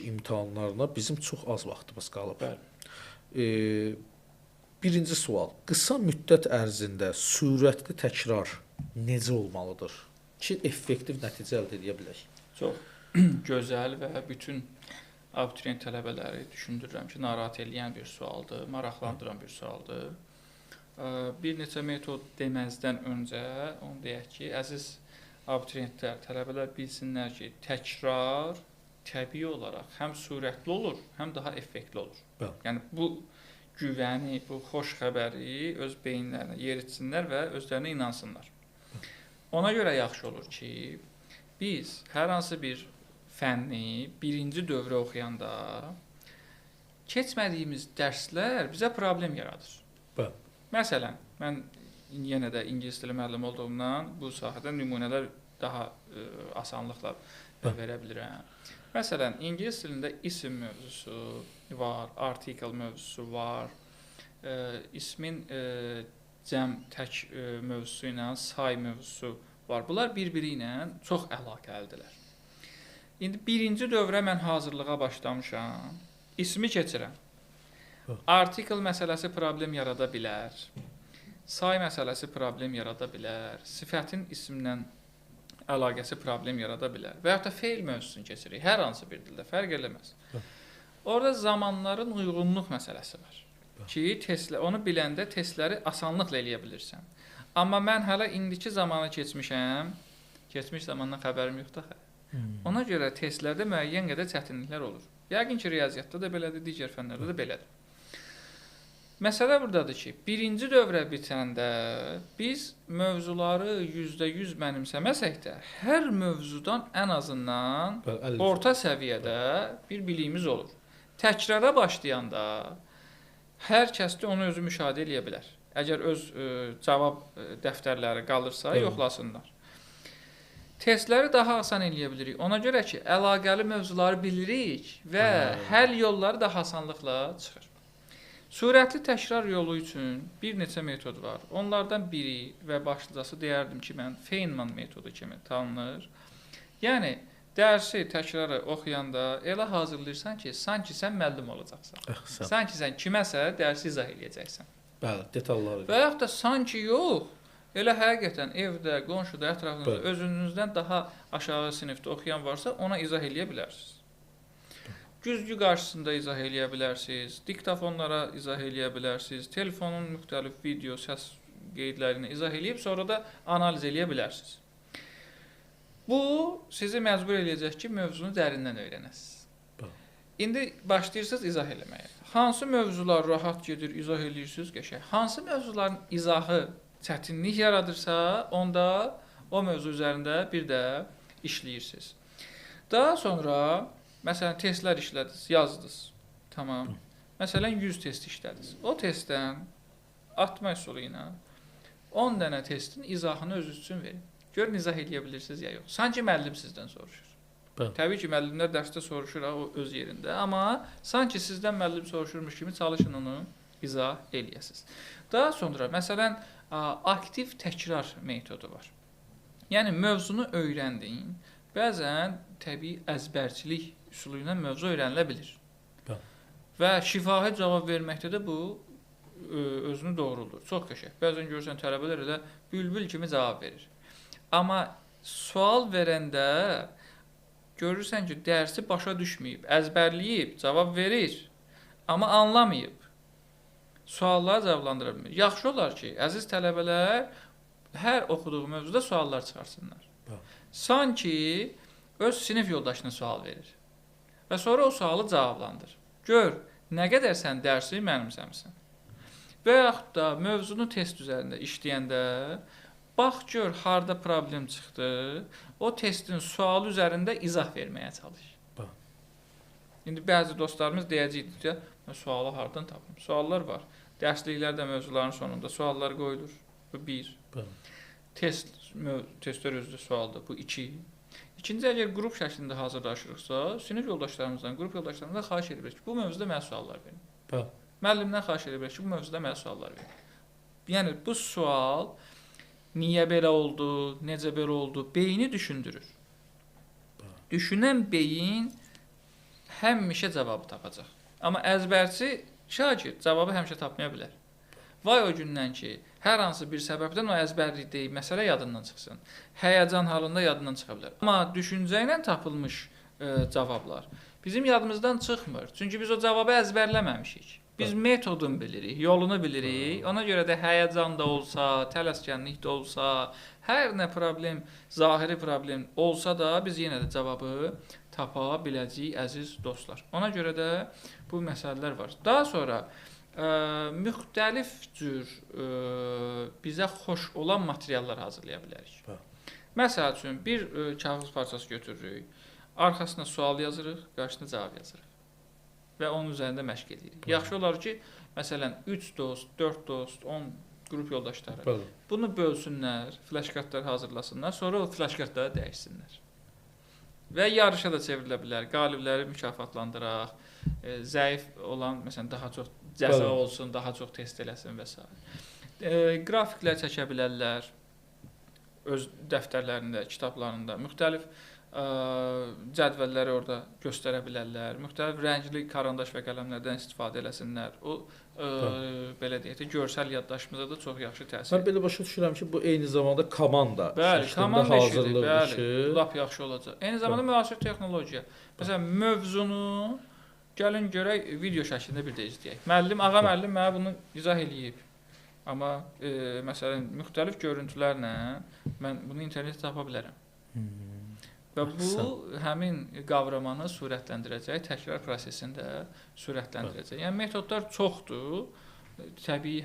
imtahanlarına bizim çox az vaxtımız qalıb. Bəli. Birinci sual, qısa müddət ərzində sürətli təkrar necə olmalıdır ki, effektiv nəticə əldə edə bilək? Çox gözəl və bütün abituriyent tələbələri düşündürürəm ki, narahat eləyən bir sualdır, maraqlandıran bir sualdır. Bir neçə metod deməzdən öncə onu deyək ki, əziz abituriyentlər, tələbələr bilsinlər ki, təkrar təbii olaraq həm sürətli olur, həm daha effektli olur. Bəli. Yəni bu güvəni, bu xoş xəbəri öz beyinlərinə yeritsinlər və özlərinə inansınlar. Ona görə yaxşı olur ki, biz hər hansı bir fənni birinci dövrə oxuyanda keçmədiyimiz dərslər bizə problem yaradır. Bəli. Məsələn, mən yenə də ingilis dili müəllimi olduğumdan bu sahədə nümunələr daha asanlıqla verə bilirəm. Məsələn, ingilis dilində isim mövzusu var, article mövzusu var, ismin cəm tək mövzusu ilə say mövzusu var. Bunlar bir-biri ilə çox əlaqəlidirlər. İndi birinci dövrə mən hazırlığa başlamışam, ismi keçirəm. Article məsələsi problem yarada bilər, say məsələsi problem yarada bilər, sifətin isimlə əlaqəsi problem yarada bilər və yaxud da feil mövzusunu keçirik, hər hansı bir dildə, fərq eləməz. Orada zamanların uyğunluq məsələsi var ki, onu biləndə testləri asanlıqla eləyə bilirsən. Amma mən hələ indiki zamanı keçmişəm, keçmiş zamandan xəbərim yoxdur axı. Ona görə testlərdə müəyyən qədər çətinliklər olur. Yəqin ki, riyaziyyatda da belədir, digər fənlərdə də belədir. Məsələ buradadır ki, birinci dövrə bitəndə biz mövzuları %100 mənimsəməsək də, hər mövzudan ən azından orta səviyyədə bir biliyimiz olur. Təkrara başlayanda hər kəs də onu özü müşahidə eləyə bilər. Əgər öz cavab dəftərləri qalırsa, yoxlasınlar. Testləri daha asan eləyə bilirik. Ona görə ki, əlaqəli mövzuları bilirik və həll yolları daha asanlıqla çıxır. Sürətli təkrar yolu üçün bir neçə metod var. Onlardan biri və başlıcası deyərdim ki, mən Feynman metodu kimi tanınır. Yəni, dərsi, təkrarı oxuyanda elə hazırlayırsan ki, sanki sən müəllim olacaqsan. Sanki sən kiməsə dərsi izah eləyəcəksən. Bəli, detalları. Və yaxud da sanki yox, elə həqiqətən evdə, qonşuda, ətrafınızda özünüzdən daha aşağı sinifdə oxuyan varsa, ona izah eləyə bilərsiniz. Güzgü qarşısında izah eləyə bilərsiniz, diktafonlara izah eləyə bilərsiniz, telefonun müxtəlif video, səs qeydlərini izah eləyib, sonra da analiz eləyə bilərsiniz. Bu, sizi məcbur eləyəcək ki, mövzunu dərindən öyrənəsiniz. İndi başlayırsınız izah eləməyə. Hansı mövzular rahat gedir, izah eləyirsiniz, qəşəng. Hansı mövzuların izahı çətinlik yaradırsa, onda o mövzu üzərində bir də işləyirsiniz. Daha sonra, məsələn, testlər işlədiniz, yazdınız. Tamam. Məsələn, 100 test işlədiniz. O testdən atma üsulu ilə 10 dənə testin izahını özünüz üçün verin. Görün, izah eləyə bilirsiniz ya yox. Sanki müəllim sizdən soruşur. Bəli. Təbii ki, müəllimlər dərsdə soruşur o öz yerində, amma sanki sizdən müəllim soruşurmuş kimi çalışın onu izah eləyəsiniz. Daha sonra, məsələn, aktiv təkrar metodu var. Yəni, mövzunu öyrəndin, bəzən təbii əzbərçilik üsulu ilə mövzu öyrənilə bilir. Bəli. Və şifahi cavab verməkdə də bu özünü doğruldur. Çox qəşəng. Bəzən görürsən, tələbələr elə bülbül kimi cavab verir. Amma sual verəndə görürsən ki, dərsi başa düşməyib, əzbərləyib, cavab verir, amma anlamayıb. Sualları cavablandıra bilmir. Yaxşı olar ki, əziz tələbələr hər oxuduğu mövzuda suallar çıxarsınlar. Bəli. Sanki öz sinif yoldaşına sual verir və sonra o sualı cavablandır. Gör, nə qədər sən dərsi mənimsəmsən. Və yaxud da mövzunu test üzərində işləyəndə bax, gör, harda problem çıxdı, o testin sualı üzərində izah verməyə çalış. Bəli. İndi bəzi dostlarımız deyəcəkdir ki, mən sualı hardan tapım? Suallar var. Dərsliklərdə mövzuların sonunda suallar qoyulur. Bu bir. Bəli. Testlər özü sualdır. Bu iki. İkinci, əgər qrup şəklində hazırlaşırıqsa, sinif yoldaşlarımızdan, qrup yoldaşlarımızdan xahiş edirik ki, bu mövzuda mənə suallar verin. Bəli. Müəllimdən xahiş edirik ki, bu mövzuda mənə suallar verin. Yəni, bu sual niyə belə oldu, necə belə oldu, beyni düşündürür. Düşünən beyin həmişə cavabı tapacaq. Amma əzbərçi şagird cavabı həmişə tapmaya bilər. Vay o gündən ki, hər hansı bir səbəbdən o əzbərlikdə məsələ yadından çıxsın. Həyəcan halında yadından çıxa bilər. Amma düşüncə ilə tapılmış cavablar bizim yadımızdan çıxmır. Çünki biz o cavabı əzbərləməmişik. Biz metodunu bilirik, yolunu bilirik. Ona görə də həyəcan da olsa, tələskənlik də olsa, hər nə problem, zahiri problem olsa da biz yenə də cavabı tapa biləcəyik, əziz dostlar. Ona görə də bu məsələlər var. Daha sonra müxtəlif cür bizə xoş olan materiallar hazırlaya bilərik. Məsəl üçün, bir kağız parçası götürürük, arxasına sual yazırıq, qarşısına cavab yazırıq və onun üzərində məşq edirik. Yaxşı olar ki, məsələn, 3 dost, 4 dost, 10 qrup yoldaşları bunu bölsünlər, flash-kartlar hazırlasınlar, sonra o flash-kartları dəyişsinlər. Və yarışa da çevrilə bilər, qalibləri mükafatlandıraq, zəif olan, məsələn, daha çox cəza olsun, daha çox test eləsin və s. Qrafiklər çəkə bilərlər öz dəftərlərində, kitablarında, müxtəlif cədvəlləri orada göstərə bilərlər, müxtəlif rəngli karandaş və qələmlərdən istifadə eləsinlər. O, belə deyək də, görsəl yaddaşımıza da çox yaxşı təsir edir. Mən belə başa düşürəm ki, bu eyni zamanda komanda şəklində hazırlıqdır ki, lap yaxşı olacaq. Eyni zamanda müasir texnologiya. Məsələn, mövzunu gəlin görək video şəklində bir də izləyək. Müəllim, ağa müəllim mənə bunu izah eləyib. Amma məsələn, müxtəlif görüntülərlə mən bunu internetdə tapa bilərəm. Və bu, həmin qavramanı sürətləndirəcək, təkrar prosesini də sürətləndirəcək. Yəni, metodlar çoxdur, təbii.